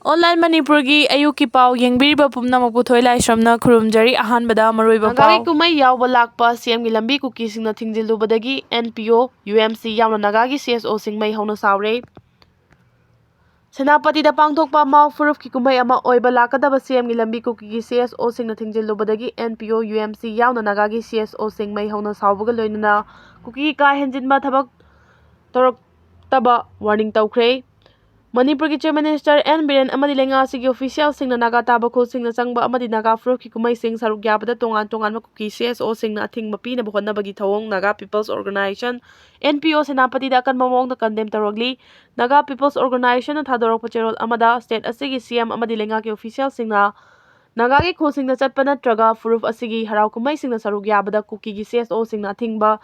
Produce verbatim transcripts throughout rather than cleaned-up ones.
Online ꯃꯅꯤꯄꯨꯔꯒꯤ ꯑꯌꯨꯛꯀꯤ ꯄꯥꯎ ꯌꯦꯡꯕꯤꯔꯤꯕ ꯄꯨꯝꯅꯃꯛꯄꯨ ꯊꯣꯏ ꯂꯥꯏꯁ꯭ꯔꯝꯅ ꯈꯨꯔꯨꯝꯖꯔꯤ꯫ ꯑꯍꯥꯟꯕꯗ ꯃꯔꯨꯑꯣꯏꯕ ꯅꯥꯒꯥꯒꯤ ꯄꯥꯎ꯫ ꯀꯨꯝꯍꯩ ꯌꯥꯎꯕ ꯂꯥꯛꯄ ꯁꯤꯑꯦꯝꯒꯤ ꯂꯝꯕꯤ ꯀꯨꯀꯤꯁꯤꯡꯅ ꯊꯤꯡꯖꯤꯜꯂꯨꯕꯗꯒꯤ ꯑꯦꯟ ꯄꯤ ꯑꯣ, ꯌꯨ ꯑꯦꯝ ꯁꯤ ꯌꯥꯎꯅ ꯅꯥꯒꯥꯒꯤ ꯁꯤ ꯑꯦꯁ ꯑꯣꯁꯤꯡ ꯃꯩ ꯍꯧꯅ ꯁꯥꯎꯔꯦ꯫ ꯁꯦꯅꯥꯄꯇꯤꯗ ꯄꯥꯡꯊꯣꯛꯄ ꯃꯥꯎ ꯐꯨꯔꯨꯞꯀꯤ ꯀꯨꯝꯍꯩ ꯑꯃ ꯑꯣꯏꯕ ꯂꯥꯛꯀꯗꯕ ꯁꯤꯑꯦꯝꯒꯤ ꯂꯝꯕꯤ ꯀꯨꯀꯤꯒꯤ ꯁꯤ ꯑꯦꯁ ꯑꯣꯁꯤꯡꯅ ꯊꯤꯡꯖꯤꯜꯂꯨꯕꯗꯒꯤ ꯑꯦꯟ ꯄꯤ ꯑꯣ, ꯌꯨ ꯑꯦꯝ ꯁꯤ ꯌꯥꯎꯅ ꯅꯥꯒꯥꯒꯤ ꯁꯤ ꯑꯦꯁ ꯑꯣꯁꯤꯡ ꯃꯩ ꯍꯧꯅ ꯁꯥꯎꯕꯒ ꯂꯣꯏꯅꯅ ꯀꯨꯀꯤ ꯀꯥ ꯍꯦꯟꯖꯤꯟꯕ ꯊꯕꯛ ꯇꯧꯔꯛꯇꯕ ꯋꯥꯔꯅꯤꯡ ꯇꯧꯈ꯭ꯔꯦ꯫ ꯃꯅꯤꯄꯨꯔꯒꯤ Chief Minister ꯑꯦꯟ ꯕꯤꯔꯦꯟ ꯑꯃꯗꯤ ꯂꯩꯉꯥꯛ ꯑꯁꯤꯒꯤ officialꯁꯤꯡꯅ ꯅꯥꯒꯥ ꯇꯥꯕ ꯈꯨꯜꯁꯤꯡꯅ ꯆꯪꯕ ꯑꯃꯗꯤ ꯅꯥꯒꯥ ꯐꯨꯔꯨꯞꯀꯤ ꯀꯨꯝꯍꯩꯁꯤꯡ ꯁꯔꯨꯛ ꯌꯥꯕꯗ ꯇꯣꯉꯥꯟ ꯇꯣꯉꯥꯟꯕ ꯀꯨꯀꯤ ꯁꯤ ꯑꯦꯁ ꯑꯣꯁꯤꯡꯅ ꯑꯊꯤꯡꯕ ꯄꯤꯅꯕ ꯍꯣꯠꯅꯕꯒꯤ ꯊꯧꯑꯣꯡ Naga People's Organisation, N P ꯑꯣ, ꯁꯦꯅꯥꯄꯇꯤꯗ ꯑꯀꯟꯕ ꯃꯑꯣꯡꯗ condemn ꯇꯧꯔꯛꯂꯤ꯫ Naga People's Organisationꯅ ꯊꯥꯗꯣꯔꯛꯄ ꯆꯦꯔꯣꯜ ꯑꯃꯗ state ꯑꯁꯤꯒꯤ ꯁꯤ ꯑꯦꯝ ꯑꯃꯗꯤ ꯂꯩꯉꯥꯛꯀꯤ officialꯁꯤꯡꯅ ꯅꯥꯒꯥꯒꯤ ꯈꯨꯜꯁꯤꯡꯗ ꯆꯠꯄ ꯅꯠꯇ꯭ꯔꯒ ꯐꯨꯔꯨꯞ ꯑꯁꯤꯒꯤ ꯍꯔꯥꯎ ꯀꯨꯝꯍꯩꯁꯤꯡꯗ ꯁꯔꯨꯛ ꯌꯥꯕꯗ ꯀꯨꯀꯤꯒꯤ ꯁꯤ ꯑꯦꯁ ꯑꯣꯁꯤꯡꯅ ꯑꯊꯤꯡꯕ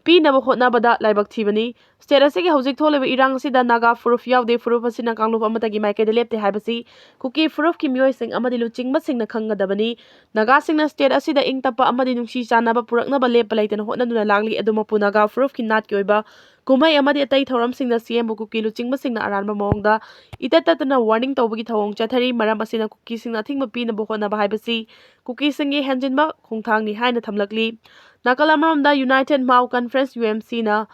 ꯄꯤꯅꯕ ꯍꯣꯠꯅꯕꯗ ꯂꯥꯏꯕꯛ ꯊꯤꯕꯅꯤ꯫ State ꯑꯁꯤꯒꯤ ꯍꯧꯖꯤꯛ ꯊꯣꯛꯂꯤꯕ ꯏꯔꯥꯡ ꯑꯁꯤꯗ ꯅꯥꯒꯥ ꯐꯨꯔꯨꯞ ꯌꯥꯎꯗꯦ, ꯐꯨꯔꯨꯞ ꯑꯁꯤꯅ ꯀꯥꯡꯂꯨꯞ ꯑꯃꯠꯇꯒꯤ ꯃꯥꯏꯀꯩꯗ ꯂꯦꯞꯇꯦ ꯍꯥꯏꯕꯁꯤ ꯀꯨꯀꯤ ꯐꯨꯔꯨꯞꯀꯤ ꯃꯤꯑꯣꯏꯁꯤꯡ ꯑꯃꯗꯤ ꯂꯨꯆꯤꯡꯕꯁꯤꯡꯅ ꯈꯪꯒꯗꯕꯅꯤ꯫ ꯅꯥꯒꯥꯁꯤꯡꯅ state ꯑꯁꯤꯗ ꯏꯪ ꯇꯞꯄ ꯑꯃꯗꯤ ꯅꯨꯡꯁꯤ ꯆꯥꯟꯅꯕ ꯄꯨꯔꯛꯅꯕ ꯂꯦꯞꯄ ꯂꯩꯇꯅ ꯍꯣꯠꯅꯗꯨꯅ ꯂꯥꯛꯂꯤ꯫ ꯑꯗꯨꯃꯛꯄꯨ ꯅꯥꯒꯥ ꯐꯨꯔꯨꯞꯀꯤ ꯅꯥꯠꯀꯤ ꯑꯣꯏꯕ ꯀꯨꯝꯍꯩ ꯑꯃꯗꯤ ꯑꯇꯩ ꯊꯧꯔꯝꯁꯤꯡꯗ ꯁꯤ ꯑꯦꯝꯕꯨ ꯀꯨꯀꯤ ꯂꯨꯆꯤꯡꯕꯁꯤꯡꯅ ꯑꯔꯥꯟꯕ ꯃꯑꯣꯡꯗ ꯏꯇꯠ ꯇꯠꯇꯅ warning ꯇꯧꯕꯒꯤ ꯊꯧꯑꯣꯡ ꯆꯠꯊꯔꯤ꯫ ꯃꯔꯝ ꯑꯁꯤꯅ ꯀꯨꯀꯤꯁꯤꯡꯅ ꯑꯊꯤꯡꯕ ꯄꯤꯅꯕ ꯍꯣꯠꯅꯕ ꯍꯥꯏꯕꯁꯤ ꯀꯨꯀꯤꯁꯤꯡꯒꯤ ꯍꯦꯟꯖꯤꯟꯕ ꯈꯣꯡꯊꯥꯡꯅꯤ ꯍꯥꯏꯅ ꯊꯝꯂꯛꯂꯤ꯫ ꯅꯥꯀꯜ ꯑꯃꯔꯣꯝꯗ United Mao Conference, U M ꯁꯤꯅ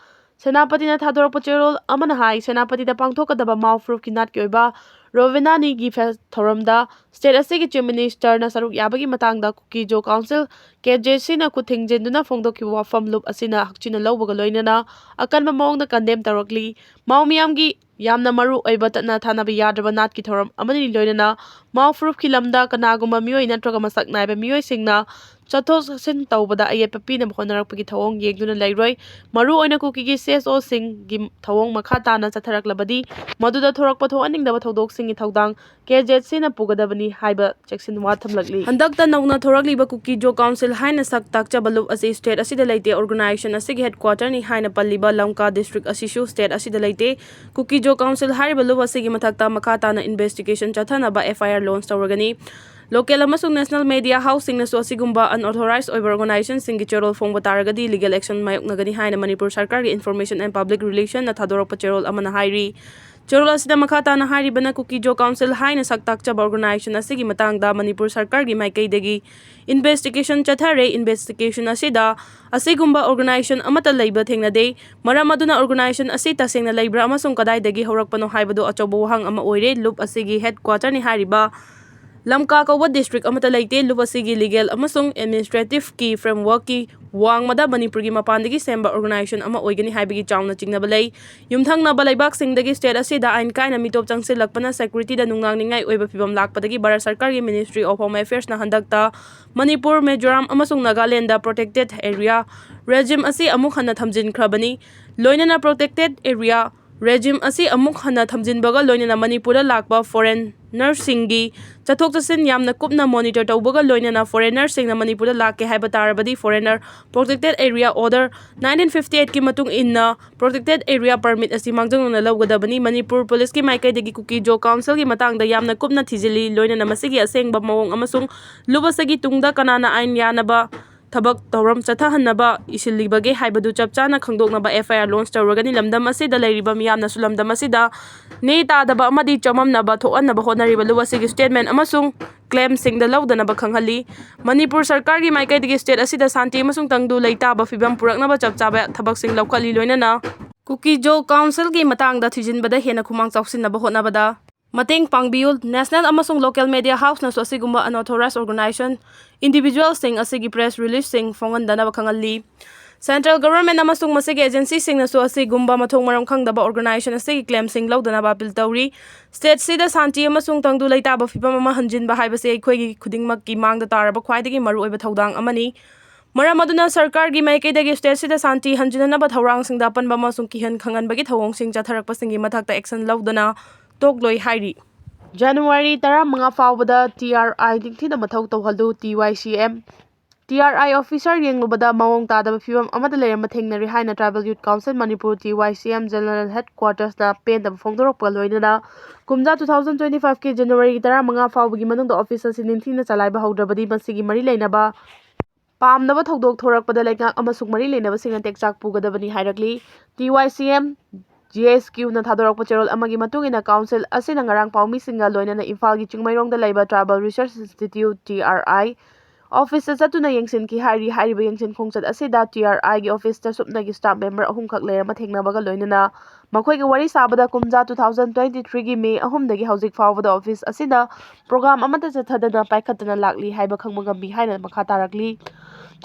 ꯁꯦꯅꯥꯄꯇꯤꯅ ꯊꯥꯗꯣꯔꯛꯄ ꯆꯦꯔꯣꯜ ꯑꯃꯅ ꯍꯥꯏ, ꯁꯦꯅꯥꯄꯇꯤꯗ ꯄꯥꯡꯊꯣꯛꯀꯗꯕ ꯃꯥꯎ ꯐꯨꯔꯨꯞꯀꯤ ꯅꯥꯠꯀꯤ ꯑꯣꯏꯕ ꯔꯣꯕꯤꯅꯥꯅꯤꯒꯤ ꯐꯦꯁ ꯊꯧꯔꯝꯗ state ꯑꯁꯤꯒꯤ Chief Ministerꯅ ꯁꯔꯨꯛ ꯌꯥꯕꯒꯤ ꯃꯇꯥꯡꯗ ꯀꯨꯀꯤ ꯖꯣ Council, ꯀꯦ ꯖꯦ ꯁꯤꯅ ꯈꯨꯠ ꯊꯤꯡꯖꯤꯟꯗꯨꯅ ꯐꯣꯡꯗꯣꯛꯈꯤꯕ ꯋꯥꯐꯝ ꯂꯨꯞ ꯑꯁꯤꯅ ꯍꯛꯆꯤꯟꯅ ꯂꯧꯕꯒ ꯂꯣꯏꯅꯅ ꯑꯀꯟꯕ ꯃꯑꯣꯡꯗ condemn ꯇꯧꯔꯛꯂꯤ꯫ ꯃꯥꯎ ꯃꯤꯌꯥꯝꯒꯤ ꯌꯥꯝꯅ ꯃꯔꯨ ꯑꯣꯏꯕ ꯇꯠꯅ ꯊꯥꯅꯕ ꯌꯥꯗ꯭ꯔꯕ ꯅꯥꯠꯀꯤ ꯊꯧꯔꯝ ꯑꯃꯅꯤ꯫ ꯂꯣꯏꯅꯅ ꯃꯥꯎ ꯐꯨꯔꯨꯞꯀꯤ ꯂꯝꯗ ꯀꯅꯥꯒꯨꯝꯕ ꯃꯤꯑꯣꯏ ꯅꯠꯇ꯭ꯔꯒ ꯃꯁꯛ ꯅꯥꯏꯕ ꯃꯤꯑꯣꯏꯁꯤꯡꯅ ꯆꯠꯊꯣꯛ ꯆꯠꯁꯤꯟ ꯇꯧꯕꯗ ꯑꯌꯦꯠꯄ ꯄꯤꯅꯕ ꯍꯣꯠꯅꯔꯛꯄꯒꯤ ꯊꯧꯑꯣꯡ ꯌꯦꯡꯗꯨꯅ ꯂꯩꯔꯣꯏ꯫ ꯃꯔꯨꯑꯣꯏꯅ ꯀꯨꯀꯤꯒꯤ ꯁꯤ ꯑꯦꯁ ꯑꯣꯁꯤꯡꯒꯤ ꯊꯧꯑꯣꯡ ꯃꯈꯥ ꯇꯥꯅ ꯆꯠꯊꯔꯛꯂꯕꯗꯤ ꯃꯗꯨꯗ ꯊꯣꯔꯛꯄ ꯊꯣꯛꯍꯟꯅꯤꯡꯗꯕ ꯊꯧꯗꯣꯛꯁꯤꯡꯒꯤ ꯊꯧꯗꯥꯡ ꯀꯦ ꯖꯦ ꯁꯤꯅ ꯄꯨꯒꯗꯕꯅꯤ ꯍꯥꯏꯕ ꯆꯦꯛꯁꯤꯟꯋꯥ ꯊꯝꯂꯛꯂꯤ꯫ ꯍꯟꯗꯛꯇ ꯅꯧꯅ ꯊꯣꯔꯛꯂꯤꯕ ꯀꯨꯀꯤ ꯖꯣ Council ꯍꯥꯏꯅ ꯁꯛ ꯇꯥꯛꯆꯕ ꯂꯨꯞ ꯑꯁꯤ state ꯑꯁꯤꯗ ꯂꯩꯇꯦ꯫ Organisation ꯑꯁꯤꯒꯤ headquarterꯅꯤ ꯍꯥꯏꯅ ꯄꯜꯂꯤꯕ ꯂꯝꯀꯥ district ꯑꯁꯤꯁꯨ state ꯑꯁꯤꯗ ꯂꯩꯇꯦ꯫ ꯀꯨꯀꯤ ꯖꯣ Council ꯍꯥꯏꯔꯤꯕ ꯂꯨꯞ ꯑꯁꯤꯒꯤ ꯃꯊꯛꯇ ꯃꯈꯥ ꯇꯥꯅ investigation ꯆꯠꯊꯅꯕ F I R launch ꯇꯧꯔꯒꯅꯤ꯫ Local ꯑꯃꯁꯨꯡ national media houseꯁꯤꯡꯅꯁꯨ ꯑꯁꯤꯒꯨꯝꯕ unauthorized ꯑꯣꯏꯕ organisationꯁꯤꯡꯒꯤ ꯆꯦꯔꯣꯜ ꯐꯣꯡꯕ ꯇꯥꯔꯒꯗꯤ legal action ꯃꯥꯌꯣꯛꯅꯒꯅꯤ ꯍꯥꯏꯅ ꯃꯅꯤꯄꯨꯔ ꯁꯔꯀꯥꯔꯒꯤ Information and Public Relationꯅ ꯊꯥꯗꯣꯔꯛꯄ ꯆꯦꯔꯣꯜ ꯑꯃꯅ ꯍꯥꯏꯔꯤ꯫ ꯆꯦꯔꯣꯜ ꯑꯁꯤꯗ ꯃꯈꯥ ꯇꯥꯅ ꯍꯥꯏꯔꯤꯕꯅ ꯀꯨꯀꯤꯖꯣ ꯀꯥꯎꯟꯁꯤꯜ ꯍꯥꯏꯅ ꯁꯛ ꯇꯥꯛꯆꯕ ꯑꯣꯔꯒꯅꯥꯏꯖꯦꯁꯟ ꯑꯁꯤꯒꯤ ꯃꯇꯥꯡꯗ ꯃꯅꯤꯄꯨꯔ ꯁꯔꯀꯥꯔꯒꯤ ꯃꯥꯏꯀꯩꯗꯒꯤ ꯏꯟꯚꯦꯁꯇꯤꯒꯦꯁꯟ ꯆꯠꯊꯔꯦ꯫ ꯏꯟꯚꯦꯁꯇꯤꯒꯦꯁꯟ ꯑꯁꯤꯗ ꯑꯁꯤꯒꯨꯝꯕ ꯑꯣꯔꯒꯅꯥꯏꯖꯦꯁꯟ ꯑꯃꯠꯇ ꯂꯩꯕ ꯊꯦꯡꯅꯗꯦ꯫ ꯃꯔꯝ ꯑꯗꯨꯅ ꯑꯣꯔꯒꯅꯥꯏꯖꯦꯁꯟ ꯑꯁꯤ ꯇꯁꯦꯡꯅ ꯂꯩꯕ꯭ꯔꯥ ꯑꯃꯁꯨꯡ ꯀꯗꯥꯏꯗꯒꯤ ꯍꯧꯔꯛꯄꯅꯣ ꯍꯥꯏꯕꯗꯨ ꯑꯆꯧꯕ ꯋꯥꯍꯪ ꯑꯃ ꯑꯣꯏꯔꯦ꯫ ꯂꯨꯞ ꯑꯁꯤꯒꯤ ꯍꯦꯗꯀ꯭ꯋꯥꯇꯔꯅꯤ ꯍꯥꯏꯔꯤꯕ ꯂꯝꯀꯥ ꯀꯧꯕ ꯗꯤꯁꯇ꯭ꯔꯤꯛ ꯑꯃꯠꯇ ꯂꯩꯇꯦ꯫ ꯂꯨꯞ ꯑꯁꯤꯒꯤ ꯂꯤꯒꯦꯜ ꯑꯃꯁꯨꯡ ꯑꯦꯗꯃꯤꯅꯤꯁꯇ꯭ꯔꯦꯇꯤꯚꯀꯤ ꯐ꯭ꯔꯦꯝꯋꯔꯛꯀꯤ ꯋꯥꯡꯃꯗ ꯃꯅꯤꯄꯨꯔꯒꯤ ꯃꯄꯥꯟꯗꯒꯤ ꯁꯦꯝꯕ ꯑꯣꯔꯒꯅꯥꯏꯖꯦꯁꯟ ꯑꯃ ꯑꯣꯏꯒꯅꯤ ꯍꯥꯏꯕꯒꯤ ꯆꯥꯎꯅ ꯆꯤꯡꯅꯕ ꯂꯩ꯫ ꯌꯨꯝꯊꯪꯅꯕ ꯂꯩꯕꯥꯛꯁꯤꯡꯗꯒꯤ ꯁ꯭ꯇꯦꯠ ꯑꯁꯤꯗ ꯑꯥꯏꯟ ꯀꯥꯏꯅ ꯃꯤꯇꯣꯞ ꯆꯪꯁꯤꯜꯂꯛꯄꯅ ꯁꯦꯀ꯭ꯌꯨꯔꯤꯇꯤꯗ ꯅꯨꯡꯅꯥꯡꯅꯤꯡꯉꯥꯏ ꯑꯣꯏꯕ ꯐꯤꯚꯝ ꯂꯥꯛꯄꯗꯒꯤ ꯚꯥꯔꯠ ꯁꯔꯀꯥꯔꯒꯤ ꯃꯤꯅꯤꯁꯇ꯭ꯔꯤ ꯑꯣꯐ ꯍꯣꯝ ꯑꯦꯐꯤꯌꯔꯁꯅ ꯍꯟꯗꯛꯇ ꯃꯅꯤꯄꯨꯔ, ꯃꯤꯖꯣꯔꯥꯝ ꯑꯃꯁꯨꯡ ꯅꯥꯒꯥꯂꯦꯟꯗ ꯄ꯭ꯔꯣꯇꯦꯛꯇꯦꯗ ꯑꯦꯔꯤꯌꯥ ꯔꯦꯖꯤꯝ ꯑꯁꯤ ꯑꯃꯨꯛ ꯍꯟꯅ ꯊꯝꯖꯤꯟꯈ꯭ꯔꯕꯅꯤ꯫ ꯂꯣꯏꯅꯅ ꯄ꯭ꯔꯣꯇꯦꯛꯇꯦꯗ ꯑꯦꯔꯤꯌꯥ ꯔꯦꯖꯤꯝ ꯑꯁꯤ ꯑꯃꯨꯛ ꯍꯟꯅ ꯊꯝꯖꯤꯟꯕꯒ ꯂꯣꯏꯅꯅ ꯃꯅꯤꯄꯨꯔꯗ ꯂꯥꯛꯄ ꯐꯣꯔꯦꯟꯅꯔꯁꯤꯡꯒꯤ ꯆꯠꯊꯣꯛ ꯆꯠꯁꯤꯟ ꯌꯥꯝꯅ ꯀꯨꯞꯅ ꯃꯣꯅꯤꯇꯔ ꯇꯧꯕꯒ ꯂꯣꯏꯅꯅ ꯐꯣꯔꯦꯟꯅꯔꯁꯤꯡꯅ ꯃꯅꯤꯄꯨꯔꯗ ꯂꯥꯛꯀꯦ ꯍꯥꯏꯕ ꯇꯥꯔꯕꯗꯤ foreigner protected area order nineteen fifty ꯑꯩꯠꯀꯤ ꯃꯇꯨꯡ ꯏꯟꯅ ꯄ꯭ꯔꯣꯇꯦꯛꯇꯦꯗ ꯑꯦꯔꯤꯌꯥ ꯄꯔꯃꯤꯠ ꯑꯁꯤ ꯃꯥꯡꯖꯧꯅꯅ ꯂꯧꯒꯗꯕꯅꯤ꯫ ꯃꯅꯤꯄꯨꯔ ꯄꯨꯂꯤꯁꯀꯤ ꯃꯥꯏꯀꯩꯗꯒꯤ ꯀꯨꯀꯤꯖꯣ ꯀꯥꯎꯟꯁꯤꯜꯒꯤ ꯃꯇꯥꯡꯗ ꯌꯥꯝꯅ ꯀꯨꯞꯅ ꯊꯤꯖꯤꯜꯂꯤ, ꯂꯣꯏꯅꯅ ꯃꯁꯤꯒꯤ ꯑꯁꯦꯡꯕ ꯃꯑꯣꯡ ꯑꯃꯁꯨꯡ ꯂꯨꯞ ꯑꯁꯤꯒꯤ ꯇꯨꯡꯗ ꯀꯅꯥꯅ ꯑꯥꯏꯟ ꯌꯥꯅꯕ ꯊꯕꯛ ꯊꯧꯔꯝ ꯆꯠꯊꯍꯟꯅꯕ ꯏꯁꯤꯜꯂꯤꯕꯒꯦ ꯍꯥꯏꯕꯗꯨ ꯆꯞ ꯆꯥꯅ ꯈꯪꯗꯣꯛꯅꯕ ꯑꯦꯐ ꯑꯥꯏ ꯑꯥꯔ ꯂꯣꯟꯆ ꯇꯧꯔꯒꯅꯤ꯫ ꯂꯝꯗꯝ ꯑꯁꯤꯗ ꯂꯩꯔꯤꯕ ꯃꯤꯌꯥꯝꯅꯁꯨ ꯂꯝꯗꯝ ꯑꯁꯤꯗ ꯅꯦ ꯇꯥꯗꯕ ꯑꯃꯗꯤ ꯆꯃꯝꯅꯕ ꯊꯣꯛꯍꯟꯅꯕ ꯍꯣꯠꯅꯔꯤꯕ ꯂꯨꯞ ꯑꯁꯤꯒꯤ ꯁ꯭ꯇꯦꯠꯃꯦꯟ ꯑꯃꯁꯨꯡ ꯀ꯭ꯂꯦꯝꯁꯤꯡꯗ ꯂꯧꯗꯅꯕ ꯈꯪꯍꯜꯂꯤ꯫ ꯃꯅꯤꯄꯨꯔ ꯁꯔꯀꯥꯔꯒꯤ ꯃꯥꯏꯀꯩꯗꯒꯤ ꯁ꯭ꯇꯦꯠ ꯑꯁꯤꯗ ꯁꯥꯟꯇꯤ ꯑꯃꯁꯨꯡ ꯇꯪꯗꯨ ꯂꯩꯇꯥꯕ ꯐꯤꯕꯝ ꯄꯨꯔꯛꯅꯕ ꯆꯞ ꯆꯥꯕ ꯊꯕꯛꯁꯤꯡ ꯂꯧꯈꯠꯂꯤ, ꯂꯣꯏꯅꯅ ꯀꯨꯀꯤꯖꯣ ꯀꯥꯎꯟꯁꯤꯜꯒꯤ ꯃꯇꯥꯡꯗ ꯊꯤꯖꯤꯟꯕꯗ ꯍꯦꯟꯅ ꯈꯨꯃꯥꯡ ꯆꯥꯎꯁꯤꯟꯅꯕ ꯍꯣꯠꯅꯕꯗ ꯃꯇꯦꯡ ꯄꯥꯡꯕꯤꯌꯨ꯫ ꯅꯦꯁꯅꯦꯜ ꯑꯃꯁꯨꯡ ꯂꯣꯀꯦꯜ ꯃꯦꯗꯤꯌꯥ ꯍꯥꯎꯁꯅꯁꯨ ꯑꯁꯤꯒꯨꯝꯕ ꯑꯟꯑꯣꯊꯣꯔꯥꯏꯖ ꯑꯣꯔꯒꯅꯥꯏꯖꯦꯁꯟ, ꯏꯟꯗꯤꯚꯤꯖꯨꯋꯦꯜꯁꯤꯡ ꯑꯁꯤꯒꯤ ꯄ꯭ꯔꯦꯁ ꯔꯤꯂꯤꯖꯁꯤꯡ ꯐꯣꯡꯍꯟꯗꯅꯕ ꯈꯪꯍꯜꯂꯤ꯫ ꯁꯦꯟꯇ꯭ꯔꯦꯜ ꯒꯚꯔꯟꯃꯦꯟꯠ ꯑꯃꯁꯨꯡ ꯃꯁꯤꯒꯤ ꯑꯦꯖꯦꯟꯁꯤꯁꯤꯡꯅꯁꯨ ꯑꯁꯤꯒꯨꯝꯕ ꯃꯊꯣꯡ ꯃꯔꯝ ꯈꯪꯗꯕ ꯑꯣꯔꯒꯅꯥꯏꯖꯦꯁꯟ ꯑꯁꯤꯒꯤ ꯀ꯭ꯂꯦꯝꯁꯤꯡ ꯂꯧꯗꯅꯕ ꯑꯄꯤꯜ ꯇꯧꯔꯤ꯫ ꯁ꯭ꯇꯦꯠꯁꯤꯗ ꯁꯥꯟꯇꯤ ꯑꯃꯁꯨꯡ ꯇꯪꯗꯨ ꯂꯩꯇꯥꯕ ꯐꯤꯕꯝ ꯑꯃ ꯍꯟꯖꯤꯟꯕ ꯍꯥꯏꯕꯁꯤ ꯑꯩꯈꯣꯏꯒꯤ ꯈꯨꯗꯤꯡꯃꯛꯀꯤ ꯃꯥꯡꯗ ꯇꯥꯔꯕ ꯈ꯭ꯋꯥꯏꯗꯒꯤ ꯃꯔꯨꯑꯣꯏꯕ ꯊꯧꯗꯥꯡ ꯑꯃꯅꯤ꯫ ꯃꯔꯝ ꯑꯗꯨꯅ ꯁꯔꯀꯥꯔꯒꯤ ꯃꯥꯏꯀꯩꯗꯒꯤ ꯁ꯭ꯇꯦꯠꯁꯤꯗ ꯁꯥꯟꯇꯤ ꯍꯟꯖꯤꯟꯅꯅꯕ ꯊꯧꯔꯥꯡꯁꯤꯡꯗ ꯑꯄꯟꯕ ꯑꯃꯁꯨꯡ ꯀꯤꯍꯟ ꯈꯪꯍꯟꯕꯒꯤ ꯊꯧꯑꯣꯡꯁꯤꯡ ꯆꯠꯊꯔꯛꯄꯁꯤꯡꯒꯤ ꯃꯊꯛꯇ ꯑꯦꯛꯁꯟ ꯂꯧꯗꯅ ꯇꯣꯛꯂꯣꯏ ꯍꯥꯏꯔꯤ꯫ ꯖꯅꯋꯥꯔꯤ ꯇꯔꯥꯃꯉꯥ ꯐꯥꯎꯕꯗ ꯇꯤ ꯑꯥꯔ ꯑꯥꯏ ꯅꯤꯡꯊꯤꯅ ꯃꯊꯧ ꯇꯧꯍꯜꯂꯨ꯫ T Y C M. T R ꯑꯥꯏ ꯑꯣꯐꯤꯁꯥꯔ ꯌꯦꯡꯂꯨꯕꯗ ꯃꯑꯣꯡ ꯇꯥꯗꯕ ꯐꯤꯕꯝ ꯑꯃꯗ ꯂꯩꯔꯝꯕ ꯊꯦꯡꯅꯔꯦ ꯍꯥꯏꯅ ꯇ꯭ꯔꯥꯏꯕꯦꯜ ꯌꯨꯠ council Manipur, T Y C M, general ꯍꯦꯗꯀ꯭ꯋꯥꯇꯔꯁꯅ ꯄꯦꯟꯗꯕ ꯐꯣꯡꯗꯣꯔꯛꯄꯒ ꯂꯣꯏꯅꯅ ꯀꯨꯝꯖꯥ ꯇꯨ ꯊꯥꯎꯖꯟ ꯇ꯭ꯋꯦꯟꯇꯤ ꯐꯥꯏꯚꯀꯤ ꯖꯅꯋꯥꯔꯤꯒꯤ ꯇꯔꯥꯃꯉꯥ ꯐꯥꯎꯕꯒꯤ ꯃꯅꯨꯡꯗ ꯑꯣꯐꯤꯁ ꯑꯁꯤ ꯅꯤꯡꯊꯤꯅ ꯆꯂꯥꯏꯕ ꯍꯧꯗ꯭ꯔꯕꯗꯤ ꯃꯁꯤꯒꯤ ꯃꯔꯤ ꯂꯩꯅꯕ ꯄꯥꯝꯗꯕ ꯊꯧꯗꯣꯛ ꯊꯣꯔꯛꯄꯗ ꯂꯩꯉꯥꯛ ꯑꯃꯁꯨꯡ ꯃꯔꯤ ꯂꯩꯅꯕꯁꯤꯡꯅ ꯇꯦꯛꯆꯥꯛ ꯄꯨꯒꯗꯕꯅꯤ ꯍꯥꯏꯔꯛꯂꯤ꯫ T Y C M G S ꯀ꯭ꯌꯨꯅ ꯊꯥꯗꯣꯔꯛꯄ ꯆꯦꯔꯣꯜ ꯑꯃꯒꯤ ꯃꯇꯨꯡ ꯏꯟꯅ, ꯀꯥꯎꯟꯁꯤꯜ ꯑꯁꯤꯅ ꯉꯔꯥꯡ ꯄꯥꯎꯃꯤꯁꯤꯡꯒ ꯂꯣꯏꯅꯅ ꯏꯝꯐꯥꯜꯒꯤ ꯆꯤꯡꯃꯩꯔꯣꯡꯗ ꯂꯩꯕ Tribal Research Institute, T R I, ꯑꯣꯐꯤꯁꯇ ꯆꯠꯇꯨꯅ ꯌꯦꯡꯁꯤꯟꯈꯤ ꯍꯥꯏꯔꯤ꯫ ꯍꯥꯏꯔꯤꯕ ꯌꯦꯡꯁꯤꯟ ꯈꯣꯡꯆꯠ ꯑꯁꯤꯗ ꯇꯤ ꯑꯥꯔ ꯑꯥꯏꯒꯤ ꯑꯣꯐꯤꯁꯇ ꯁꯨꯞꯅꯒꯤ ꯁ꯭ꯇꯥꯐ ꯃꯦꯝꯕꯔ ꯑꯍꯨꯝꯈꯛ ꯂꯩꯔꯝꯕ ꯊꯦꯡꯅꯕꯒ ꯂꯣꯏꯅꯅ ꯃꯈꯣꯏꯒ ꯋꯥꯔꯤ ꯁꯥꯕꯗ ꯀꯨꯝꯖꯥ two thousand twenty threeꯒꯤ ꯃꯦ ꯑꯍꯨꯝꯗꯒꯤ ꯍꯧꯖꯤꯛ ꯐꯥꯎꯕꯗ ꯑꯣꯐꯤꯁ ꯑꯁꯤꯅ ꯄ꯭ꯔꯣꯒ꯭ꯔꯥꯝ ꯑꯃꯠꯇ ꯆꯠꯊꯗꯅ ꯄꯥꯏꯈꯠꯇꯅ ꯂꯥꯛꯂꯤ ꯍꯥꯏꯕ ꯈꯪꯕ ꯉꯝꯃꯤ ꯍꯥꯏꯅ ꯃꯈꯥ ꯇꯥꯔꯛꯂꯤ꯫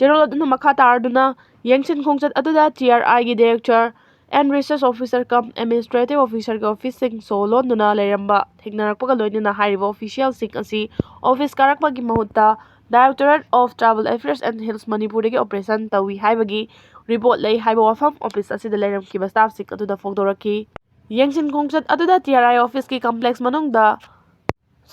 ꯆꯦꯔꯣꯜ ꯑꯗꯨꯅ ꯃꯈꯥ ꯇꯥꯔꯗꯨꯅ ꯌꯦꯡꯁꯤꯟ ꯈꯣꯡꯆꯠ ꯑꯗꯨꯗ ꯇꯤ ꯑꯥꯔ ꯑꯥꯏꯒꯤ director and Research Officer cum Administrative Officerꯒꯤ ꯑꯣꯐꯤꯁꯁꯤꯡ ꯁꯣ ꯂꯣꯟꯗꯨꯅ ꯂꯩꯔꯝꯕ ꯊꯦꯡꯅꯔꯛꯄꯒ ꯂꯣꯏꯅꯅ ꯍꯥꯏꯔꯤꯕ ꯑꯣꯐꯤꯁꯤꯌꯦꯜꯁꯤꯡ ꯑꯁꯤ ꯑꯣꯐꯤꯁ ꯀꯥꯔꯛꯄꯒꯤ ꯃꯍꯨꯠꯇ Directorate of Tribal Affairs and Hills ꯃꯅꯤꯄꯨꯔꯗꯒꯤ ꯑꯣꯄꯔꯦꯁꯟ ꯇꯧꯏ ꯍꯥꯏꯕꯒꯤ ꯔꯤꯄꯣꯔꯠ ꯂꯩ ꯍꯥꯏꯕ ꯋꯥꯐꯝ ꯑꯣꯐꯤꯁ ꯑꯁꯤꯗ ꯂꯩꯔꯝꯈꯤꯕ ꯁ꯭ꯇꯥꯐꯁꯤꯡ ꯑꯗꯨꯗ ꯐꯣꯡꯗꯣꯔꯛꯈꯤ꯫ ꯌꯦꯡꯁꯤꯟ ꯈꯣꯡꯆꯠ ꯑꯗꯨꯗ ꯇꯤ ꯑꯥꯔ ꯑꯥꯏ ꯑꯣꯐꯤꯁꯀꯤ ꯀꯝꯄ꯭ꯂꯦꯛꯁ ꯃꯅꯨꯡꯗ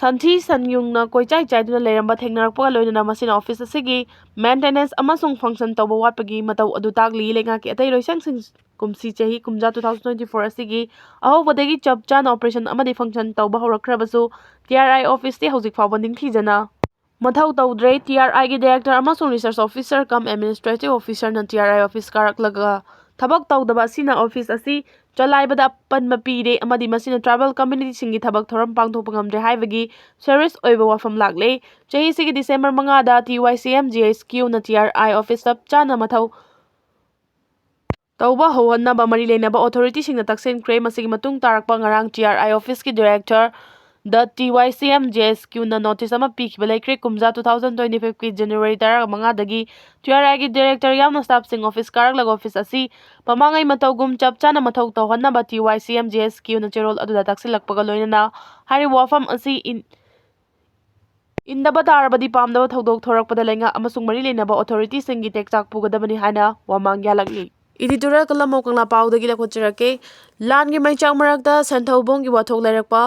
ꯁꯟꯊꯤ ꯁꯟꯌꯨꯡꯅ ꯀꯣꯏꯆꯥꯏ ꯆꯥꯏꯗꯨꯅ ꯂꯩꯔꯝꯕ ꯊꯦꯡꯅꯔꯛꯄꯒ ꯂꯣꯏꯅꯅ ꯃꯁꯤꯅ ꯑꯣꯐꯤꯁ ꯑꯁꯤꯒꯤ ꯃꯦꯟꯇꯦꯅꯦꯟꯁ ꯑꯃꯁꯨꯡ ꯐꯪꯁꯟ ꯇꯧꯕ ꯋꯥꯠꯄꯒꯤ ꯃꯇꯧ ꯑꯗꯨ ꯇꯥꯛꯂꯤ꯫ ꯂꯩꯉꯥꯛꯀꯤ ꯑꯇꯩ ꯂꯣꯏꯁꯪꯁꯤꯡ ꯀꯨꯝꯁꯤ ꯆꯍꯤ ꯀꯨꯝꯖꯥ two thousand twenty four ꯑꯁꯤꯒꯤ ꯑꯍꯧꯕꯗꯒꯤ ꯆꯞ ꯆꯥꯅ ꯑꯣꯄꯔꯦꯁꯟ ꯑꯃꯗꯤ ꯐꯪꯁꯟ ꯇꯧꯕ ꯍꯧꯔꯛꯈ꯭ꯔꯕꯁꯨ ꯇꯤ ꯑꯥꯔ ꯑꯥꯏ ꯑꯣꯐꯤꯁꯇꯤ ꯍꯧꯖꯤꯛ ꯐꯥꯎꯕ ꯅꯤꯡꯊꯤꯖꯅ ꯃꯊꯧ ꯇꯧꯗ꯭ꯔꯦ꯫ ꯇꯤ ꯑꯥꯔ ꯑꯥꯏꯒꯤ ꯗꯥꯏꯔꯦꯛꯇꯔ ꯑꯃꯁꯨꯡ ꯔꯤꯁꯔꯆ ꯑꯣꯐꯤꯁꯔ ꯀꯝ ꯑꯦꯗꯃꯤꯅꯤꯁꯇ꯭ꯔꯦꯇꯤꯚ ꯑꯣꯐꯤꯁꯔꯅ ꯇꯤ ꯑꯥꯔ ꯑꯥꯏ ꯑꯣꯐꯤꯁ ꯀꯥꯔꯛꯂꯒ ꯊꯕꯛ ꯇꯧꯗꯕ ꯑꯁꯤꯅ ꯑꯣꯐꯤꯁ ꯑꯁꯤ ꯆꯂꯥꯏꯕꯗ ꯑꯄꯟꯕ ꯄꯤꯔꯦ ꯑꯃꯗꯤ ꯃꯁꯤꯅ ꯇ꯭ꯔꯥꯏꯕꯦꯜ ꯀꯝꯃ꯭ꯌꯨꯅꯤꯇꯤꯁꯤꯡꯒꯤ ꯊꯕꯛ ꯊꯧꯔꯝ ꯄꯥꯡꯊꯣꯛꯄ ꯉꯝꯗ꯭ꯔꯦ ꯍꯥꯏꯕꯒꯤ ꯁꯦꯔꯤꯌꯁ ꯑꯣꯏꯕ ꯋꯥꯐꯝ ꯂꯥꯛꯂꯦ꯫ ꯆꯍꯤꯁꯤꯒꯤ ꯗꯤꯁꯦꯝꯕꯔ ꯃꯉꯥꯗ T Y C M G S ꯀ꯭ꯌꯨꯅ T R ꯑꯥꯏ ꯑꯣꯐꯤꯁ ꯆꯞ ꯆꯥꯅ ꯃꯊꯧ ꯇꯧꯕ ꯍꯧꯍꯟꯅꯕ ꯃꯔꯤ ꯂꯩꯅꯕ ꯑꯣꯊꯣꯔꯤꯇꯤꯁꯤꯡꯅ ꯇꯛꯁꯤꯟꯈ꯭ꯔꯦ꯫ ꯃꯁꯤꯒꯤ ꯃꯇꯨꯡ ꯇꯥꯔꯛꯄ ꯉꯔꯥꯡ ꯇꯤ ꯑꯥꯔ ꯑꯥꯏ ꯑꯣꯐꯤꯁꯀꯤ ꯗꯥꯏꯔꯦꯛꯇꯔ ꯗ T Y C M G S ꯀ꯭ꯌꯨꯅ ꯅꯣꯇꯤꯁ ꯑꯃ ꯄꯤꯈꯤꯕ ꯂꯩꯈ꯭ꯔꯦ꯫ ꯀꯨꯝꯖꯥ two thousand twenty fiveꯀꯤ ꯖꯅꯋꯥꯔꯤ ꯇꯔꯥꯃꯉꯥꯗꯒꯤ ꯇꯤ ꯑꯥꯔ ꯑꯥꯏꯒꯤ ꯗꯥꯏꯔꯦꯛꯇꯔ ꯌꯥꯎꯅ ꯁ꯭ꯇꯥꯐꯁꯤꯡ ꯑꯣꯐꯤꯁ ꯀꯥꯔꯛꯂꯒ ꯑꯣꯐꯤꯁ ꯑꯁꯤ ꯃꯃꯥꯡꯉꯩ ꯃꯇꯧꯒꯨꯝ ꯆꯞ ꯆꯥꯅ ꯃꯊꯧ ꯇꯧꯍꯟꯅꯕ T Y C M G S ꯀ꯭ꯌꯨꯅ ꯆꯦꯔꯣꯜ ꯑꯗꯨꯗ ꯇꯛꯁꯤꯜꯂꯛꯄꯒ ꯂꯣꯏꯅꯅ ꯍꯥꯏꯔꯤꯕ ꯋꯥꯐꯝ ꯑꯁꯤ ꯏꯟ-, ꯏꯟꯗꯕ ꯇꯥꯔꯕꯗꯤ ꯄꯥꯝꯗꯕ ꯊꯧꯗꯣꯛ ꯊꯣꯔꯛꯄꯗ ꯂꯩꯉꯥꯛ ꯑꯃꯁꯨꯡ ꯃꯔꯤ ꯂꯩꯅꯕ ꯑꯣꯊꯣꯔꯤꯇꯤꯁꯤꯡꯒꯤ ꯇꯦꯛꯆꯥꯛ ꯄꯨꯒꯗꯕꯅꯤ ꯍꯥꯏꯅ ꯋꯥꯃꯥꯡ ꯌꯥꯜꯂꯛꯂꯤ꯫ ꯏꯗꯤꯇꯣꯔꯤꯌꯦꯜ ꯀꯂꯝ ꯀꯪꯂꯥ ꯄꯥꯎꯗꯒꯤ ꯂꯧꯈꯠꯆꯔꯛꯀꯦ꯫ ꯂꯥꯟꯒꯤ ꯃꯩꯆꯥꯛ ꯃꯔꯛꯇ ꯁꯦꯟꯊꯧꯕꯣꯡꯒꯤ ꯋꯥꯊꯣꯛ ꯂꯩꯔꯛꯄ꯫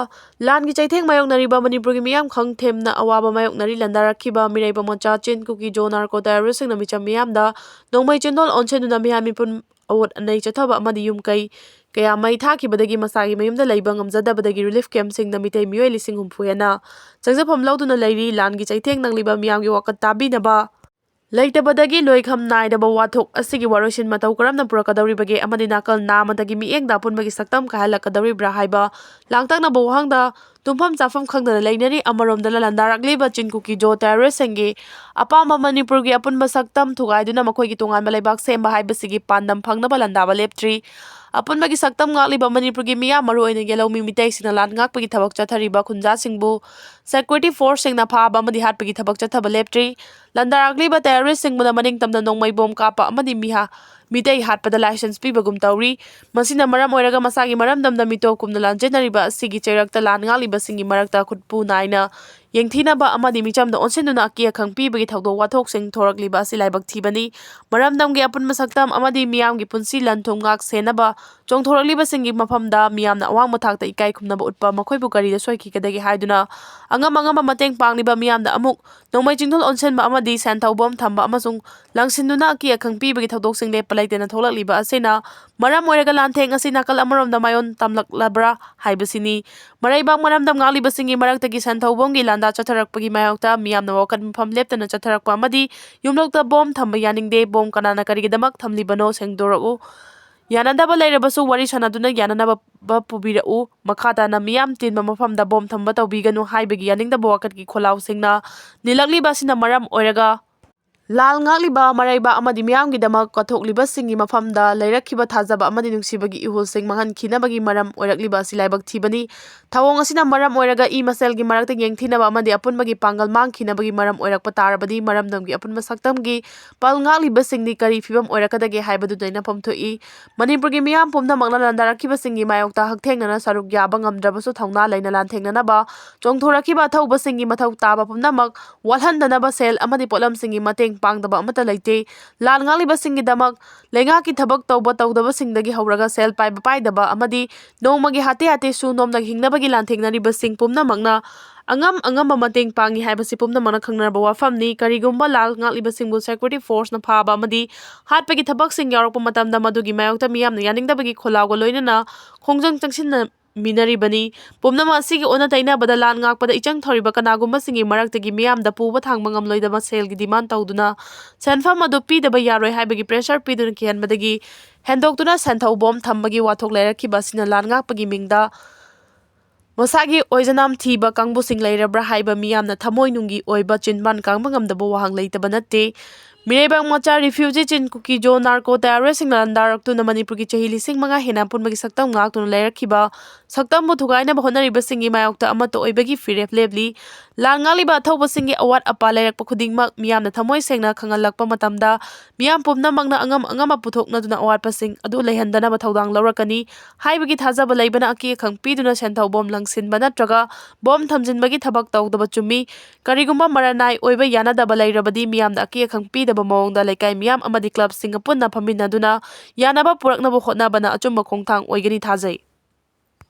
ꯂꯥꯟꯒꯤ ꯆꯩꯊꯦꯡ ꯃꯥꯌꯣꯛꯅꯔꯤꯕ ꯃꯅꯤꯄꯨꯔꯒꯤ ꯃꯤꯌꯥꯝ ꯈꯪ ꯊꯦꯝꯅ ꯑꯋꯥꯕ ꯃꯥꯌꯣꯛꯅꯔꯤ꯫ ꯂꯥꯟꯗꯥꯔꯛꯈꯤꯕ ꯃꯤꯔꯩꯕ ꯃꯆꯥ ꯆꯤꯟ ꯀꯨꯀꯤ ꯖꯣ ꯅꯥꯔꯀꯣ ꯇꯦꯔꯣꯔꯤꯁꯁꯤꯡꯅ ꯃꯤꯆꯝ ꯃꯤꯌꯥꯝꯗ ꯅꯣꯡꯃꯩ ꯆꯤꯟꯗꯣꯜ ꯑꯣꯟꯁꯤꯟꯗꯨꯅ ꯃꯤꯍꯥꯠ ꯃꯤꯄꯨꯟ, ꯑꯋꯣꯠ ꯑꯅꯩ ꯆꯠꯊꯕ ꯑꯃꯗꯤ ꯌꯨꯝ ꯀꯩ ꯀꯌꯥ ꯃꯩ ꯊꯥꯈꯤꯕꯗꯒꯤ ꯃꯁꯥꯒꯤ ꯃꯌꯨꯝꯗ ꯂꯩꯕ ꯉꯝꯖꯗꯕꯗꯒꯤ ꯔꯤꯂꯤꯐ ꯀꯦꯝꯞꯁꯤꯡꯗ ꯃꯤꯇꯩ ꯃꯤꯑꯣꯏ ꯂꯤꯁꯤꯡ ꯍꯨꯝꯐꯨ ꯍꯦꯟꯅ ꯆꯪꯖꯐꯝ ꯂꯧꯗꯨꯅ ꯂꯩꯔꯤ꯫ ꯂꯥꯟꯒꯤ ꯆꯩꯊꯦꯡ ꯅꯪꯂꯤꯕ ꯃꯤꯌꯥꯝꯒꯤ ꯋꯥꯀꯠ ꯇꯥꯕꯤꯅꯕ ꯂꯩꯇꯕꯗꯒꯤ ꯂꯣꯏꯈꯝ ꯅꯥꯏꯗꯕ ꯋꯥꯊꯣꯛ ꯑꯁꯤꯒꯤ ꯋꯥꯔꯣꯏꯁꯤꯟ ꯃꯇꯧ ꯀꯔꯝꯅ ꯄꯨꯔꯛꯀꯗꯧꯔꯤꯕꯒꯦ ꯑꯃꯗꯤ ꯅꯥꯀꯜ ꯅꯥꯝꯃꯗꯒꯤ ꯃꯤꯠꯌꯦꯡꯗ ꯑꯄꯨꯟꯕꯒꯤ ꯁꯛꯇꯝ ꯀꯥꯏꯍꯜꯂꯛꯀꯗꯧꯔꯤꯕ꯭ꯔꯥ ꯍꯥꯏꯕ ꯂꯥꯡꯇꯛꯅꯕ ꯋꯥꯍꯪꯗ ꯇꯨꯝꯐꯝ ꯆꯥꯐꯝ ꯈꯪꯗꯅ ꯂꯩꯅꯔꯤ꯫ ꯑꯃꯔꯣꯝꯗꯅ ꯂꯥꯟꯗꯥꯔꯛꯂꯤꯕ ꯆꯤꯟ ꯀꯨꯀꯤ ꯖꯣ ꯇꯦꯔꯣꯔꯤꯁꯁꯤꯡꯒꯤ ꯑꯄꯥꯝꯕ ꯃꯅꯤꯄꯨꯔꯒꯤ ꯑꯄꯨꯟꯕ ꯁꯛꯇꯝ ꯊꯨꯒꯥꯏꯗꯨꯅ ꯃꯈꯣꯏꯒꯤ ꯇꯣꯉꯥꯟꯕ ꯂꯩꯕꯥꯛ ꯁꯦꯝꯕ ꯍꯥꯏꯕꯁꯤꯒꯤ ꯄꯥꯟꯗꯝ ꯐꯪꯅꯕ ꯂꯥꯟꯗꯥꯕ ꯂꯦꯞꯇ꯭ꯔꯤ꯫ ꯑꯄꯨꯟꯕꯒꯤ ꯁꯛꯇꯝ ꯉꯥꯛꯂꯤꯕ ꯃꯅꯤꯄꯨꯔꯒꯤ ꯃꯤꯌꯥꯝ, ꯃꯔꯨꯑꯣꯏꯅ ꯌꯦꯜꯍꯧꯃꯤ ꯃꯤꯇꯩꯁꯤꯡꯅ ꯂꯥꯟ ꯉꯥꯛꯄꯒꯤ ꯊꯕꯛ ꯆꯠꯊꯔꯤꯕ ꯈꯨꯟꯖꯥꯁꯤꯡꯕꯨ security forceꯁꯤꯡꯅ ꯐꯥꯕ ꯑꯃꯗꯤ ꯍꯥꯠꯄꯒꯤ ꯊꯕꯛ ꯆꯠꯊꯕ ꯂꯦꯞꯇ꯭ꯔꯤ꯫ ꯂꯥꯟꯗꯥꯔꯛꯂꯤꯕ ꯇꯦꯔꯣꯔꯤꯁꯁꯤꯡꯕꯨꯅ ꯃꯅꯤꯡ ꯇꯝꯅ ꯅꯣꯡꯃꯩ ꯕꯣꯝ ꯀꯥꯞꯄ ꯑꯃꯗꯤ ꯃꯤꯍꯥ-, ꯃꯤꯇꯩ ꯍꯥꯠꯄꯗ ꯂꯥꯏꯁꯦꯟꯁ ꯄꯤꯕꯒꯨꯝ ꯇꯧꯔꯤ꯫ ꯃꯁꯤꯅ ꯃꯔꯝ ꯑꯣꯏꯔꯒ ꯃꯁꯥꯒꯤ ꯃꯔꯝꯗꯝꯗ ꯃꯤꯇꯣꯞ ꯀꯨꯝꯅ ꯂꯥꯟꯖꯦꯟꯅꯔꯤꯕ ꯑꯁꯤꯒꯤ ꯆꯩꯔꯛꯇ ꯂꯥꯟ ꯉꯥꯛꯂꯤꯕꯁꯤꯡꯒꯤ ꯃꯔꯛꯇ ꯈꯨꯠꯄꯨ ꯅꯥꯏꯅ ꯌꯦꯡꯊꯤꯅꯕ ꯑꯃꯗꯤ ꯃꯤꯆꯝꯗ ꯑꯣꯟꯁꯤꯟꯗꯨꯅ ꯑꯀꯤ ꯑꯈꯪ ꯄꯤꯕꯒꯤ ꯊꯧꯗꯣꯛ ꯋꯥꯊꯣꯛꯁꯤꯡ ꯊꯣꯔꯛꯂꯤꯕ ꯑꯁꯤ ꯂꯥꯏꯕꯛ ꯊꯤꯕꯅꯤ꯫ ꯃꯔꯝꯗꯝꯒꯤ ꯑꯄꯨꯟꯕ ꯁꯛꯇꯝ ꯑꯃꯗꯤ ꯃꯤꯌꯥꯝꯒꯤ ꯄꯨꯟꯁꯤ ꯂꯟ ꯊꯨꯝ ꯉꯥꯛ ꯁꯦꯟꯅꯕ ꯆꯣꯡꯊꯣꯔꯛꯂꯤꯕꯁꯤꯡꯒꯤ ꯃꯐꯝꯗ ꯃꯤꯌꯥꯝꯅ ꯑꯋꯥꯡꯕ ꯊꯥꯛꯇ ꯏꯀꯥꯏ ꯈꯨꯝꯅꯕ ꯎꯠꯄ, ꯃꯈꯣꯏꯕꯨ ꯀꯔꯤꯗ ꯁꯣꯏꯈꯤꯒꯗꯒꯦ ꯍꯥꯏꯗꯨꯅ ꯑꯉꯝ ꯑꯉꯝꯕ ꯃꯇꯦꯡ ꯄꯥꯡꯂꯤꯕ ꯃꯤꯌꯥꯝꯗ ꯑꯃꯨꯛ ꯅꯣꯡꯃꯩ ꯆꯤꯡꯗꯣꯜ ꯑꯣꯟꯁꯤꯟꯕ ꯑꯃꯗꯤ ꯁꯦꯟ ꯊꯧꯕ ꯊꯝꯕ ꯑꯃꯁꯨꯡ ꯂꯪꯁꯤꯟꯗꯨꯅ ꯑꯀꯤ ꯑꯈꯪ ꯄꯤꯕꯒꯤ ꯊꯧꯗꯣꯛꯁꯤꯡ ꯂꯦꯞꯄ ꯂꯩꯇꯅ ꯊꯣꯛꯂꯛꯂꯤꯕ ꯑꯁꯤꯅ ꯃꯔꯝ ꯑꯣꯏꯔꯒ ꯂꯥꯟꯊꯦꯡ ꯑꯁꯤ ꯅꯥꯀꯜ ꯑꯃꯔꯣꯝꯗ ꯃꯥꯏꯑꯣꯟ ꯇꯝꯂꯛꯂꯕ꯭ꯔꯥ ꯍꯥꯏꯕꯁꯤꯅꯤ꯫ ꯃꯔꯩꯕꯥꯛ ꯃꯔꯝꯗꯝ ꯉꯥꯛꯂꯤꯕꯁꯤꯡꯒꯤ ꯃꯔꯛꯇꯒꯤ ꯁꯦꯟ ꯊꯧꯕꯣꯝꯒꯤ ꯂꯥꯟꯗꯥ ꯆꯠꯊꯔꯛꯄꯒꯤ ꯃꯥꯌꯣꯛꯇ ꯃꯤꯌꯥꯝꯅ ꯋꯥꯀꯠ ꯃꯐꯝ ꯂꯦꯞꯇꯅ ꯆꯠꯊꯔꯛꯄ ꯑꯃꯗꯤ ꯌꯨꯝꯂꯛꯇ ꯕꯣꯝ ꯊꯝꯕ ꯌꯥꯅꯤꯡꯗꯦ, ꯕꯣꯝ ꯀꯅꯥꯅ ꯀꯔꯤꯒꯤꯗꯃꯛ ꯊꯝꯂꯤꯕꯅꯣ ꯁꯦꯡꯗꯣꯔꯛꯎ, ꯌꯥꯅꯗꯕ ꯂꯩꯔꯕꯁꯨ ꯋꯥꯔꯤ ꯁꯥꯟꯅꯗꯨꯅ ꯌꯥꯅꯅꯕ ꯄꯨꯕꯤꯔꯛꯎ, ꯃꯈꯥ ꯇꯥꯅ ꯃꯤꯌꯥꯝ ꯇꯤꯟꯕ ꯃꯐꯝꯗ ꯕꯣꯝ ꯊꯝꯕ ꯇꯧꯕꯤꯒꯅꯨ ꯍꯥꯏꯕꯒꯤ ꯌꯥꯅꯤꯡꯗꯕ ꯋꯥꯀꯠꯀꯤ ꯈꯣꯜꯂꯥꯎꯁꯤꯡꯅ ꯅꯤꯜꯂꯛꯂꯤꯕ ꯑꯁꯤꯅ ꯃꯔꯝ ꯑꯣꯏꯔꯒ ꯂꯥꯜ ꯉꯥꯛꯂꯤꯕ ꯃꯔꯩꯕꯥꯛ ꯑꯃꯗꯤ ꯃꯤꯌꯥꯝꯒꯤꯗꯃꯛ ꯀꯠꯊꯣꯛꯂꯤꯕꯁꯤꯡꯒꯤ ꯃꯐꯝꯗ ꯂꯩꯔꯛꯈꯤꯕ ꯊꯥꯖꯕ ꯑꯃꯗꯤ ꯅꯨꯡꯁꯤꯕꯒꯤ ꯏꯍꯨꯜꯁꯤꯡ ꯃꯥꯡꯍꯟꯈꯤꯅꯕꯒꯤ ꯃꯔꯝ ꯑꯣꯏꯔꯛꯂꯤꯕ ꯑꯁꯤ ꯂꯥꯏꯕꯛ ꯊꯤꯕꯅꯤ꯫ ꯊꯧꯑꯣꯡ ꯑꯁꯤꯅ ꯃꯔꯝ ꯑꯣꯏꯔꯒ ꯏ ꯃꯁꯦꯜꯒꯤ ꯃꯔꯛꯇ ꯌꯦꯡꯊꯤꯅꯕ ꯑꯃꯗꯤ ꯑꯄꯨꯟꯕꯒꯤ ꯄꯥꯡꯒꯜ ꯃꯥꯡꯈꯤꯅꯕꯒꯤ ꯃꯔꯝ ꯑꯣꯏꯔꯛꯄ ꯇꯥꯔꯕꯗꯤ ꯃꯔꯝꯗꯝꯒꯤ ꯑꯄꯨꯟꯕ ꯁꯛꯇꯝꯒꯤ ꯄꯜ ꯉꯥꯛꯂꯤꯕꯁꯤꯡꯗꯤ ꯀꯔꯤ ꯐꯤꯕꯝ ꯑꯣꯏꯔꯛꯀꯗꯒꯦ ꯍꯥꯏꯕꯗꯨꯗ ꯂꯩꯅꯐꯝ ꯊꯣꯛꯏ꯫ ꯃꯅꯤꯄꯨꯔꯒꯤ ꯃꯤꯌꯥꯝ ꯄꯨꯝꯅꯃꯛꯅ ꯂꯥꯟꯗꯥꯔꯛꯈꯤꯕꯁꯤꯡꯒꯤ ꯃꯥꯌꯣꯛꯇ ꯍꯛꯊꯦꯡꯅꯅ ꯁꯔꯨꯛ ꯌꯥꯕ ꯉꯝꯗ꯭ꯔꯕꯁꯨ ꯊꯧꯅꯥ ꯂꯩꯅ ꯂꯥꯟꯊꯦꯡꯅꯅꯕ ꯆꯣꯡꯊꯣꯔꯛꯈꯤꯕ ꯑꯊꯧꯕꯁꯤꯡꯒꯤ ꯃꯊꯧ ꯇꯥꯕ ꯄꯨꯝꯅꯃꯛ ꯋꯥꯠꯍꯟꯗꯅꯕ ꯁꯦꯜ ꯑꯃꯗꯤ ꯄꯣꯠꯂꯝꯁꯤꯡꯒꯤ ꯃꯇꯦꯡ ꯄꯥꯡꯗꯕ ꯑꯃꯠꯇ ꯂꯩꯇꯦ꯫ ꯂꯥꯟ ꯉꯥꯛꯂꯤꯕꯁꯤꯡꯒꯤꯗꯃꯛ ꯂꯩꯉꯥꯛꯀꯤ ꯊꯕꯛ ꯇꯧꯕ ꯇꯧꯗꯕꯁꯤꯡꯗꯒꯤ ꯍꯧꯔꯒ ꯁꯦꯜ ꯄꯥꯏꯕ ꯄꯥꯏꯗꯕ ꯑꯃꯗꯤ ꯅꯣꯡꯃꯒꯤ ꯍꯥꯇꯦ ꯍꯥꯇꯦ ꯁꯨ ꯅꯣꯝꯅ ꯍꯤꯡꯅꯕꯒꯤ ꯂꯥꯟꯊꯦꯡꯅꯔꯤꯕꯁꯤꯡ ꯄꯨꯝꯅꯃꯛꯅ ꯑꯉꯝ ꯑꯉꯝꯕ ꯃꯇꯦꯡ ꯄꯥꯡꯉꯤ ꯍꯥꯏꯕꯁꯤ ꯄꯨꯝꯅꯃꯛꯅ ꯈꯪꯅꯔꯕ ꯋꯥꯐꯝꯅꯤ꯫ ꯀꯔꯤꯒꯨꯝꯕ ꯂꯥꯜ ꯉꯥꯛꯂꯤꯕꯁꯤꯡꯕꯨ security forceꯅ ꯐꯥꯕ ꯑꯃꯗꯤ ꯍꯥꯠꯄꯒꯤ ꯊꯕꯛꯁꯤꯡ ꯌꯥꯎꯔꯛꯄ ꯃꯇꯝꯗ ꯃꯗꯨꯒꯤ ꯃꯥꯌꯣꯛꯇ ꯃꯤꯌꯥꯝꯅ ꯌꯥꯅꯤꯡꯗꯕꯒꯤ ꯈꯣꯜꯂꯥꯎꯒ ꯂꯣꯏꯅꯅ ꯈꯣꯡꯖꯪ ꯆꯪꯁꯤꯟꯅ ꯃꯤꯅꯔꯤꯕꯅꯤ꯫ ꯄꯨꯝꯅꯃꯛ ꯑꯁꯤꯒꯤ ꯑꯣꯟꯅ ꯇꯩꯅꯕꯗ ꯂꯥꯟ ꯉꯥꯛꯄꯗ ꯏꯆꯪ ꯊꯧꯔꯤꯕ ꯀꯅꯥꯒꯨꯝꯕꯁꯤꯡꯒꯤ ꯃꯔꯛꯇꯒꯤ ꯃꯤꯌꯥꯝꯗ ꯄꯨꯕ ꯊꯥꯡꯕ ꯉꯝꯂꯣꯏꯗꯕ ꯁꯦꯜꯒꯤ demand ꯇꯧꯗꯨꯅ ꯁꯦꯟꯐꯝ ꯑꯗꯨ ꯄꯤꯗꯕ ꯌꯥꯔꯣꯏ ꯍꯥꯏꯕꯒꯤ pressure ꯄꯤꯗꯨꯅ ꯀꯤꯍꯟꯕꯗꯒꯤ ꯍꯦꯟꯗꯣꯛꯇꯨꯅ ꯁꯦꯟꯊꯧ ꯕꯣꯝ ꯊꯝꯕꯒꯤ ꯋꯥꯊꯣꯛ ꯂꯩꯔꯛꯈꯤꯕ ꯑꯁꯤꯅ ꯂꯥꯟ ꯉꯥꯛꯄꯒꯤ ꯃꯤꯡꯗ ꯃꯁꯥꯒꯤ ꯑꯣꯏꯖꯅꯥꯝ ꯊꯤꯕ ꯀꯥꯡꯕꯨꯁꯤꯡ ꯂꯩꯔꯕ꯭ꯔꯥ ꯍꯥꯏꯕ ꯃꯤꯌꯥꯝꯅ ꯊꯃꯣꯏꯅꯨꯡꯒꯤ ꯑꯣꯏꯕ ꯆꯤꯟꯕꯥꯟ ꯀꯥꯡꯕ ꯉꯝꯗꯕ ꯋꯥꯍꯪ ꯂꯩꯇꯕ ꯅꯠꯇꯦ꯫ ꯃꯤꯔꯩꯕꯥꯛ ꯃꯆꯥ refugee ꯆꯤꯟ ꯀꯨꯀꯤ ꯖꯣ narco terroristꯁꯤꯡꯅ ꯂꯥꯟꯗꯥꯔꯛꯇꯨꯅ ꯃꯅꯤꯄꯨꯔꯒꯤ ꯆꯍꯤ ꯂꯤꯁꯤꯡ ꯃꯉꯥ ꯍꯦꯟꯅ ꯑꯄꯨꯟꯕꯒꯤ ꯁꯛꯇꯝ ꯉꯥꯛꯇꯨꯅ ꯂꯩꯔꯛꯈꯤꯕ ꯁꯛꯇꯝꯕꯨ ꯊꯨꯒꯥꯏꯅꯕ ꯍꯣꯠꯅꯔꯤꯕꯁꯤꯡꯒꯤ ꯃꯥꯌꯣꯛꯇ ꯑꯃꯠꯇ ꯑꯣꯏꯕꯒꯤ ꯐꯤꯔꯦꯞ ꯂꯦꯞꯂꯤ꯫ ꯂꯥꯟ ꯉꯥꯛꯂꯤꯕ ꯑꯊꯧꯕꯁꯤꯡꯒꯤ ꯑꯋꯥꯠ ꯑꯄꯥ ꯂꯩꯔꯛꯄ ꯈꯨꯗꯤꯡꯃꯛ ꯃꯤꯌꯥꯝꯅ ꯊꯃꯣꯏ ꯁꯦꯡꯅ ꯈꯪꯍꯜꯂꯛꯄ ꯃꯇꯝꯗ ꯃꯤꯌꯥꯝ ꯄꯨꯝꯅꯃꯛꯅ ꯑꯉꯝ ꯑꯉꯝꯕ ꯄꯨꯊꯣꯛꯅꯗꯨꯅ ꯑꯋꯥꯠꯄꯁꯤꯡ ꯑꯗꯨ ꯂꯩꯍꯟꯗꯅꯕ ꯊꯧꯗꯥꯡ ꯂꯧꯔꯛꯀꯅꯤ ꯍꯥꯏꯕꯒꯤ ꯊꯥꯖꯕ ꯂꯩꯕꯅ ꯑꯀꯤ ꯑꯈꯪ ꯄꯤꯗꯨꯅ ꯁꯦꯟꯊꯧ ꯕꯣꯝ ꯂꯪꯁꯤꯟꯕ ꯅꯠꯇ꯭ꯔꯒ ꯕꯣꯝ ꯊꯝꯖꯤꯟꯕꯒꯤ ꯊꯕꯛ ꯇꯧꯗꯕ ꯆꯨꯝꯃꯤ꯫ ꯀꯔꯤꯒꯨꯝꯕ ꯃꯔꯅꯥꯏ ꯑꯣꯏꯕ ꯌꯥꯅꯗꯕ ꯂꯩꯔꯕꯗꯤ ꯃꯤꯌꯥꯝꯗ ꯑꯀꯤ ꯑꯈꯪ ꯄꯤꯗꯕ ꯃꯑꯣꯡꯗ ꯂꯩꯀꯥꯏ ꯃꯤꯌꯥꯝ ꯑꯃꯗꯤ clubꯁꯤꯡꯒ ꯄꯨꯟꯅ ꯐꯝꯃꯤꯟꯅꯗꯨꯅ ꯌꯥꯅꯕ ꯄꯨꯔꯛꯅꯕ ꯍꯣꯠꯅꯕꯅ ꯑꯆꯨꯝꯕ ꯈꯣꯡꯊꯥꯡ ꯑꯣꯏꯒꯅꯤ ꯊꯥꯖꯩ꯫